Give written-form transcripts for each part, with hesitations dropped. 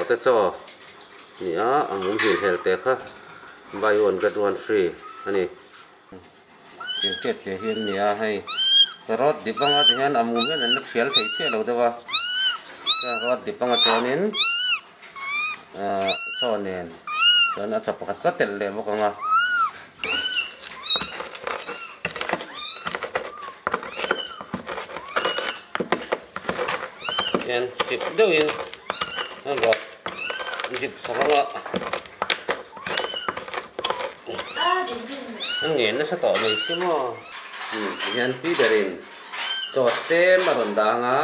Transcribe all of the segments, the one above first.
Zawhte chaw ni a, a mum hil hel te kha buy one get one free a ni. Thingtet te hi an ni a, hei carrot dip anga ti hian a mum hian an la thial thei chiah lo deuh a, carrot dip anga chuanin ahh chaw nen chuan a chaw pakhat ka telh leh bawk ang a. Hian dip deuhin an rawt dip chho ang a. An ngen nasa tawh mai si maw. Tihian tui berin chaw tlem a rawn dah ang a,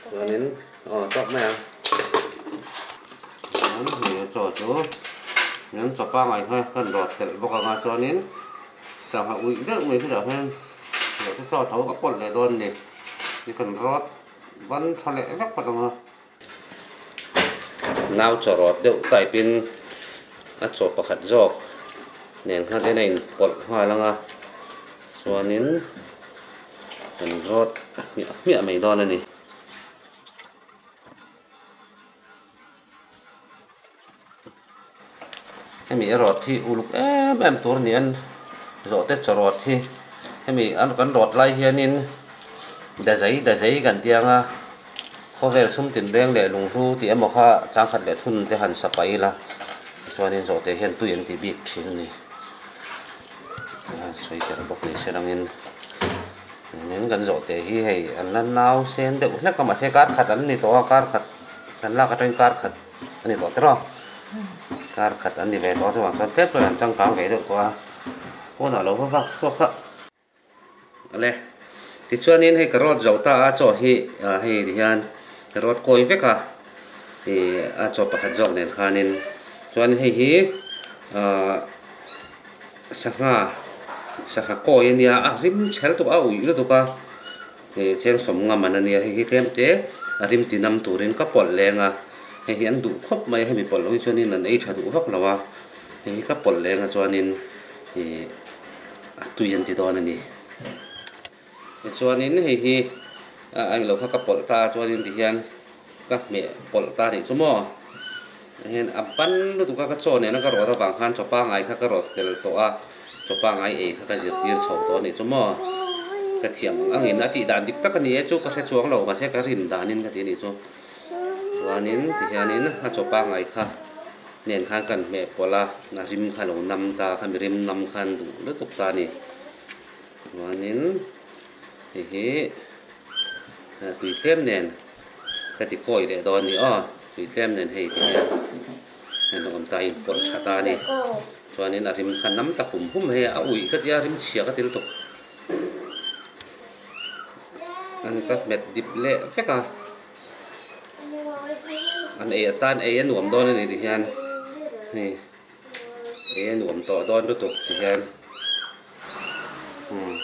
chuanin aw tawk mai ang. Chuan hei a chaw chu hian chaw pangngai kha kan rawt telh bawk ang a, chuanin sangha uih deuh mai khitah hian zawhte chaw tho ka pawlh leh dawn a ni. Ni kan rawt ban tha leh vek phawt ang a. Nau chaw rawt deuh type in a chaw pakhat zawk nen khan en a in pawlh nghal ang a chuanin kan rawt hmiah hmiah mai dawn a ni. Hemi rawt hi uluk em em tur ni an zawhte chaw rawt hi hemi an kan rawt lai hianin dazei dazei kan ti ang a khawvel sum tinreng leh lunghlu tih emaw kha changkhat leh thun te han sa paih ila tichuanin zawhte hian tui an ti bik thin a ni sawi tel bawk ni se langin kan zawhte hi hei an la nau sen deuh hlek a mahse kar khat an ni tawh a kar khat kan lak atangin kar khat. A ni tawh tiraw? Kar khat an ni ve tawh a chuvang chuan tlem chuan an changkang ve deuh tawh a, pawnah lo va vak chhuak kha. Awle, tichuanin hei carrot zo ta a chaw hi hei ti hian carrot kawi vek a, ih a chaw pakhat zawk nen khanin chuan hei hi ah sangha sangha kawi a nia a rim chhel tuk a, a uih lutuk a, Hei cheng sawm ngam an ania hei hi tlem te a rim ti nam turin ka pawlh leng a hei hi an duh khawp mai a hemi pawlh loh hi chuanin an ei tha duh vak lo a hei hi ka pawlh leng a chuanin ih a tui an ti dawn a ni tichuanin hei hi a englo kha ka pawlh ta a chuanin tihian ka hmeh pawlh ta anih chu maw hian a ban lutuk a ka chaw nena ka rawt avang khan chaw pangngai kha ka rawt tel tawh a chaw pangngai ei kha ka zirtir chho tawh anih chu maw ka thiam ang angin a tih dan dik tak a ni e chu ka hre chuang lo mahse ka rin danin ka ti anih chu chuanin tihianin a chaw pangngai kha nen khan kan hmeh pawlh a a rim kha lo nam ta kha mi rim nam khan duh lutuk ta a ni chuanin hei hi tui tlem nen. Ka ti kawi leh dawn a ni aw, tui tlem nen hei ti hian heng lo awm ta a inpawlh tha ta a ni. Chuanin a rim kha nam ta hum hum hei a uih ka tia rim chhia ka ti lutuk. An ka hmet dip leh vek a, an ei atan ei a nuam dawn a ni ti hian hei ei a nuam tawh dawn lutuk ti hian umm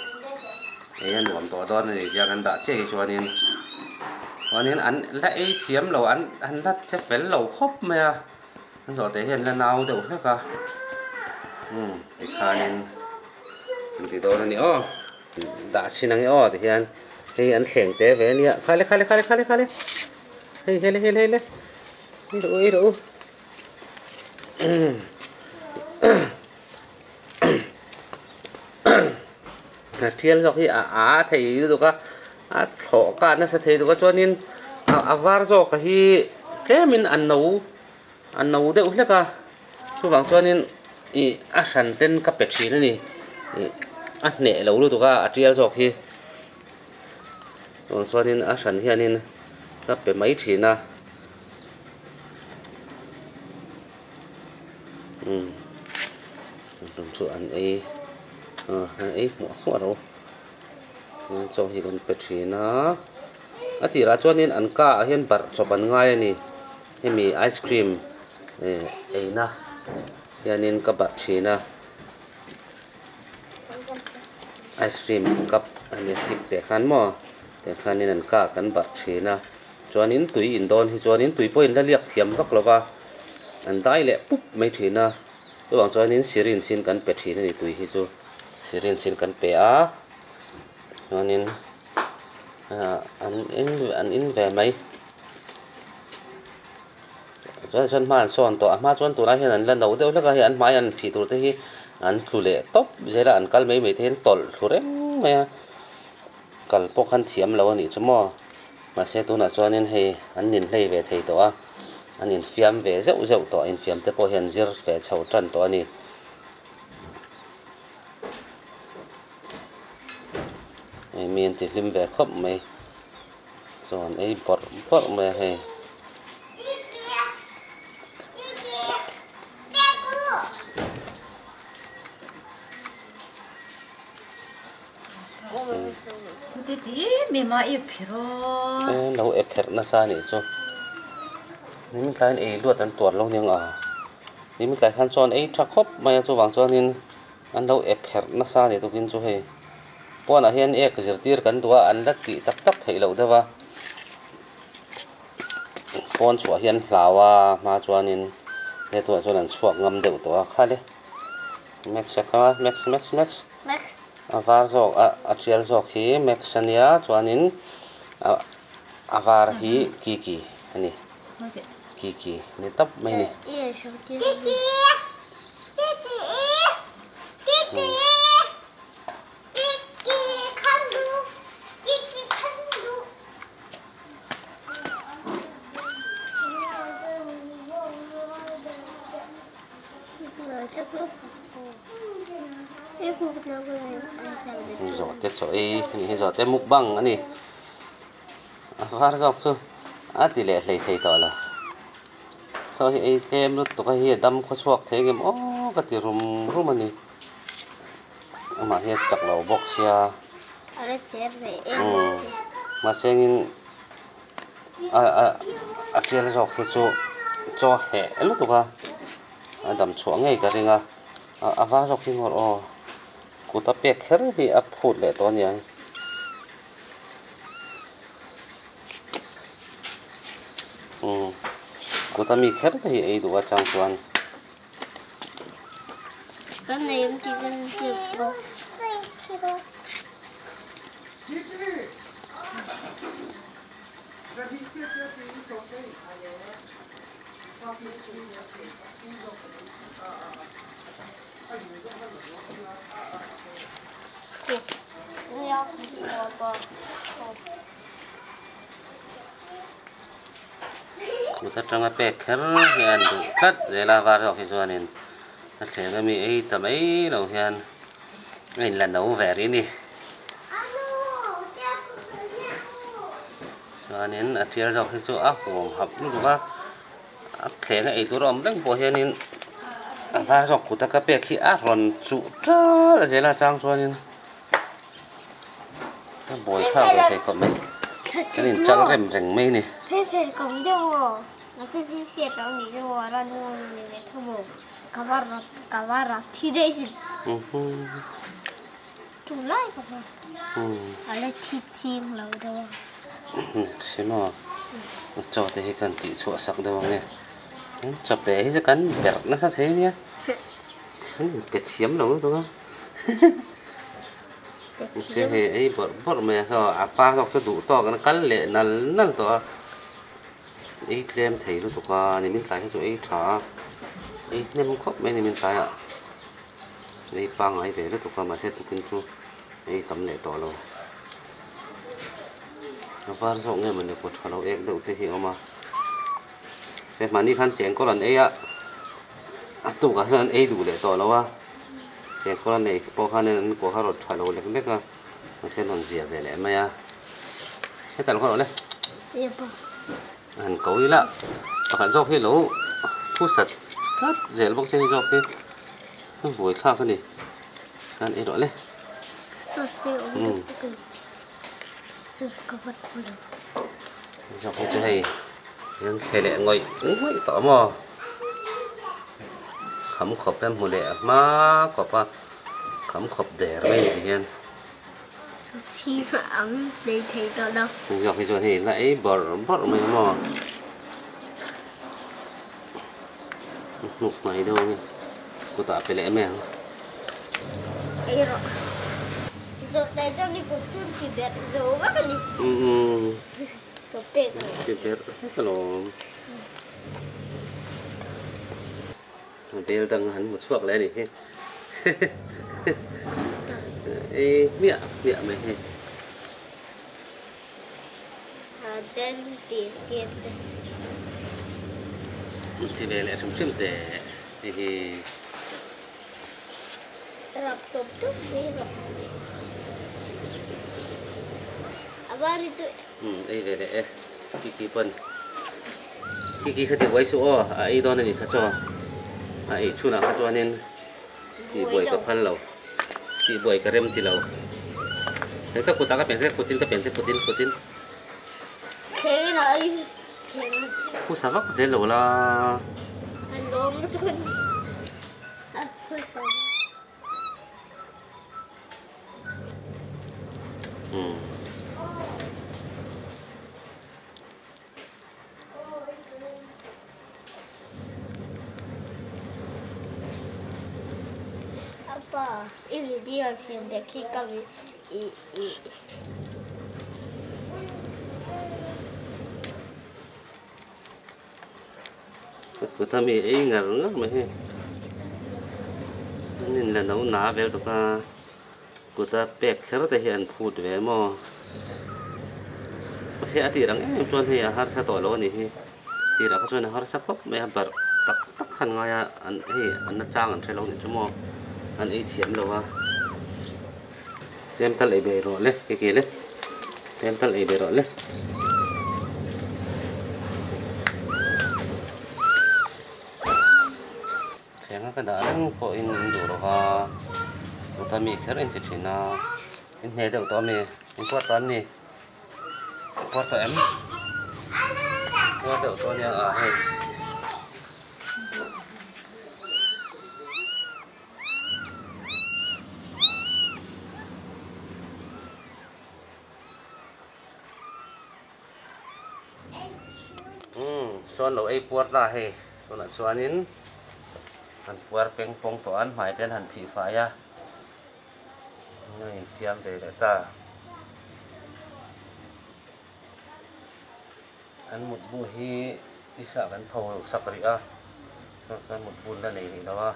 ei a nuam tawh dawn a ni tia kan dah chiah hi chuanin chuanin an la ei thiam lo an an la che fel lo khawp mai a an zawh teh hian la nau deuh hlek a umm tikhanin an ti dawn a ni aw dah chhin ang e aw tihian hei an thleng te ve a nia khale khale khale khale khale hei hei le hei le hei le ei rawh u ei rawh u. Thial zawk hi a a thei lutuk a a thlawh kah nasa thei lutuk a chuanin a var zawk hi tlemin a no a no deuh hlek a chuvang chuanin ih a hran ten ka pe thin a ni ih a hneh lo lutuk a a tial zawk hi chuanin a hran hianin ka pe mai thin a. Umm tum chu an ei an ei hmuah hmuah ro chuan chaw hi kan pe thin a a tirah chuanin an ka ah hian barh chawp an ngai a ni hemi ice cream eh eina hianin ka barh thin a ice cream cup a stick te khan maw tah khanin an ka ah kan barh thin a. Chuanin tui in dawn hi chuanin tui pawhin la liak thiam vak lo va, an dai leh pup mai thin a, chuvang chuanin syringe in kan pe thin a ni tui hi chu, syringe in kan pe a, chuanin ah an in an in ve mai. Chuan chuan hma an sawn tawh a hma chuan tunah hian an la no deuh hlek a hei an hmai an phih tur te hi an tlu leh tawp zel a an kal mai mai te hian tawlh thlu reng mai a kal pawh khan thiam lo a nih chu maw mahse tunah chuanin hei an ninhlei ve thei tawh a an infiam ve zeuh zeuh tawh infiam te pawh hian zir ve chho tan tawh a ni. Hei mi an ti hlim ve khawp mai chuan ei bawrh bawrh mai a hei. Lo ep pherh nasa a nih chu nimin tlaiin ei luat an tuar lo aniang a nimin tlai khan chuan ei tha khawp mai a chuvang chuanin An lo ep herh nasa a ni tukin chu hei pawnah hian ek zirtir kan duh a an la tih tak tak theih loh deuh a pawn chhuah hi an hlau a hma chuanin he tunah chuan an chhuak ngam deuh tawh a khale max a kha max max max a var zawk a a tial zawk hi max a nia chuanin a var hi kiki a ni. Kiki ni tawp mai ni. Zawhte chaw ei a nih hi zawhte mukbang a ni. A var zawk chu a ti leh hlei thei tawh lo chaw hi ei tlem lutuk a hi a dam khaw chhuak thei ngem aw ka ti rum rum a ni amah hi a chak lo bawk sia umm mahse engin a a a tial zawk hi chu chaw heh lutuk a a dam chhuah ngei ka ring a a var zawk hi ngawr aw kut a pek kher hi a phut leh tawh a niang. Umm kut a mi kher te hi ei duh a chang chuan. Kut atanga pek kher hian duh tlat zel a var zawk hi chuanin a thleng ami ei ta mai lo hian a inla no ve rih a ni chuanin a tial zawk hi chu a huam hap lutuk a. A thleng a eitur a awm reng pawh hianin a var zawk kut a ka pek hi a rawn chuh ṭal a zel a chang chuanin a buai thlak ve thei khawp mai kan in chal rem reng mai a ni. Sima chaw te hi kan tih chhuah sak deuh ang e chaw pe hi chu kan berh nasa thei ania kan inpe thiam lo lutuk a mahse hei ei bawrh bawrh mai a saw a pa zawk chu duh tawk an kal leh nal nal tawh a ei tlem thei lutuk a nimin tlai hi chu ei tha a ei hnem khawp mai nimin tlaiah. Ei pangngai ve lutuk a mahse tukin chu ei tam leh tawh lo. A var zawk nge mawni kut tha lo ek deuh te hi a awm a. Se mahni khan chengkawl an ei a, a tukah chuan an ei duh leh tawh lo a. Chengkawl an ei pawh khan an kawh kha rawt tha lo lek lek a, mahse an rawn zia ve leh mai a. Heta lo kha rawh le. A han ko ila pakhat zawk hi lo thu sat tlat zel bawk che ni zawk hi a buai thlak a ni khan ei rawh le zawk hi chu hei an thle leh ngawih ngawih tawh maw kham khawp em hmu leh hma khawp a kham khawp der mai ni ti hian. Zawk hi chuan hei la ei bawrh bawrh mai maw hnuk mai deuh ange kutah pe leh mai ang. Ti berh vek alawm. Bel dang han hmu chhuak leh a nih hi. Ei hmiah hmiah mai hei. Ti ve leh hrim hrim teh hei hi. Ei ve leh e Kiki pawn Kiki kha ti buai suh aw a ei dawn a nih kha chaw a ei chhunah kha chuanin tih buai ka phal lo tih buai ka rem ti lo hei ka kutah ka pen che kutin ka pen che kutin kutin phusa vak zel lo la. Apa i video siam te khi ka i i. Ka kut a mi ei ngar ngar mai hei an in la no na vel tawk a kut a pek kher te hi an phut ve maw mahse a tih rang em em chuan hei a harsa tawh lo a nih hi tirah kha chuan a harsa khawp mai a barh tak tak khan ngai a an hei an na chang an hre lo nih chu maw an ei thiam lo a tlem tal ei ve rawh le ke ke le tlem tal ei ve rawh le. Thleng a ka dah reng pawhin in duh lo va kut a mi kher in ti thin a in hne deuh tawh a mi in puat tawh an ni puat tawh em puat deuh tawh a nia ah hei. Chuan lo ei puar ta hei tunah chuanin an puar peng pawng tawh a an hmai te an han phih fai a a insiam ve leh ta an mutbu hi tisa kan pho sak rih a chuan mutbu an la nei rih lo a.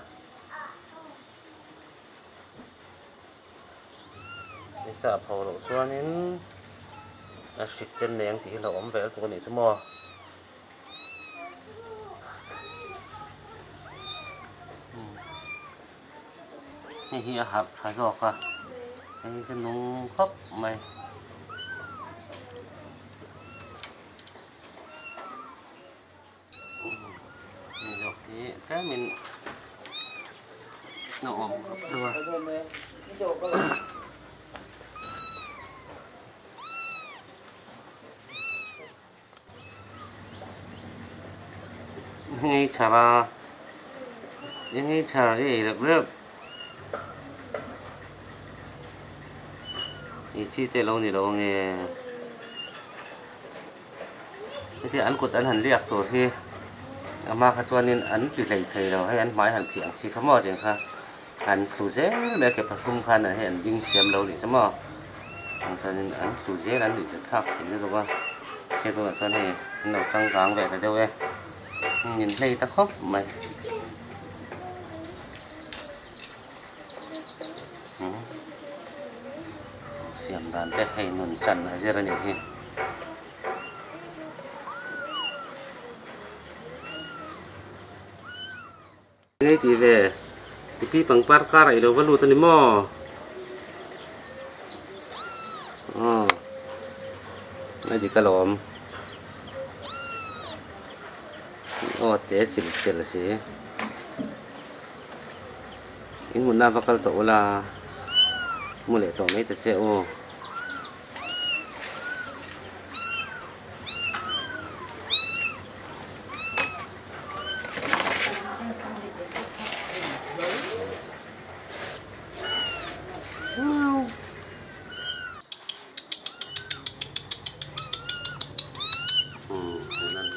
I chah pho loh chuanin a hrik chen nei ang tih hi lo awm ve lutuk a nih chu maw. Hei hi a harh tha zawk a, hei hi chu nung khawp mai. Hei zawk hi tlemin a awm khawp deuh a. Hei chhar a hei chhar hi ei reuh reuh ei chi te lo ni lo ange. Heti an kut an han liak tur hi a hma kha chuanin an ti hlei thei lo hei an hmai han phiah ang chi kha maw tiang kha an tlu zel mai a ke pathum khan hei an ding thiam lo nih chu maw ang chuanin an tlu zel an nuih zet thlak thei lutuk a hei tunah chuan hei an lo changkang ve ta deuh e min hlei ta khawp mai. Siam dan te hei nun chan a zir a nih hi. Engei tih ve tipi pangpar kar ah i lo va lut a ni maw? Aw a dik alawm aw te chil chil si. In hmunna va kal tawh ula mu leh tawh mai ta che u.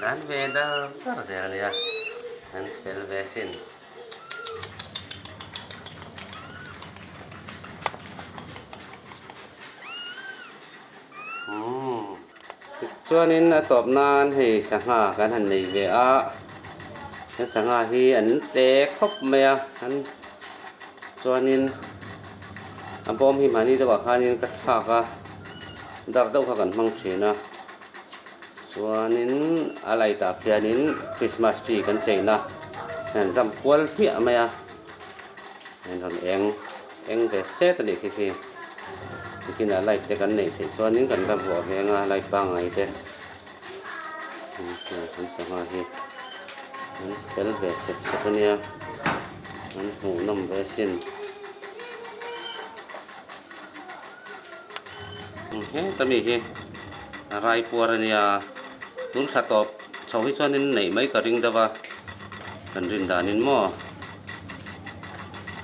An ve dar dar zel a nia an fel ve sin. Chuanin a tawp nan hei sangha kan han nei ve a. He sangha hi an te khawp mai a an chuanin a bawm hi mahni deuhah khanin ka thlak a dark deuh kha kan hmang thin a chuanin a light ah khianin christmas tree kan cheina an zam kual hmiah mai a an rawn eng eng ve set a nih khi khi tikinah light te kan neih theih chuanin kan la vuah ve anga light pangngai te. Kan sangha hi an fel ve sep sep a nia an hmuh nawm ve asin heta mi hi a rai puar a nia tun thla tawp chho hi chuanin neih mai ka ring deuh a kan rin danin maw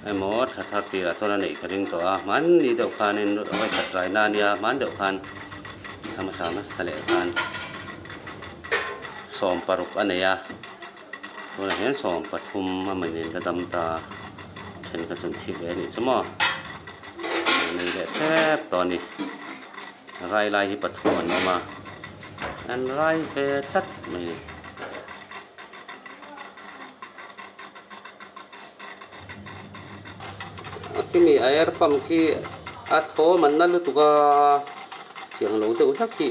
emaw thla thar tirah chuan a neih ka ring tawh a hmanni deuh khanin vawikhat raina a nia hman deuh khan. A hmasa nasa leh khan 16 a nei a tunah hian 13 a manin la dam ta then kha chu an thi ve a nih chu maw nei leh tep tawh a ni rai lai hi pathum an awm a an rai ve tlat mai a ni. A khimi air pump khi a thaw man na lutuk a tiang lo deuh hlak hi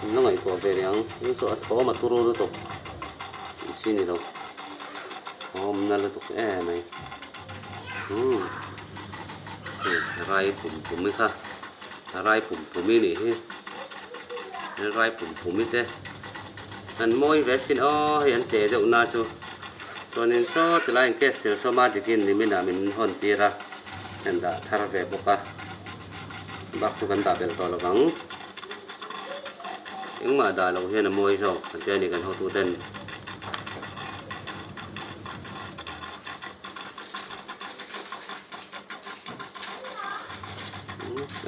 an la ngaihtuah ve leh ang chu chu a thaw a turu lutuk tih chi ni lo thawm na lutuk em mai umm hei rai pum pum hi kha rai pum pum hi nih hi rai pum pum hi te an mawi ve asin aw hei an te deuh na chu. Chuanin saw tilai in case sil sawma dikin niminah min hawn tir a, kan dah thar ve bawk a, bak chu kan dah belh tawh lo vang. Engmah dah loh hian a mawi zawk kan tia ni kan hotu ten.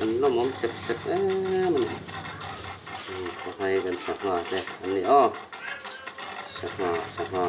An lawmawm sep sep em a ni. Hei kan sangha te an ni aw. Sangha sangha.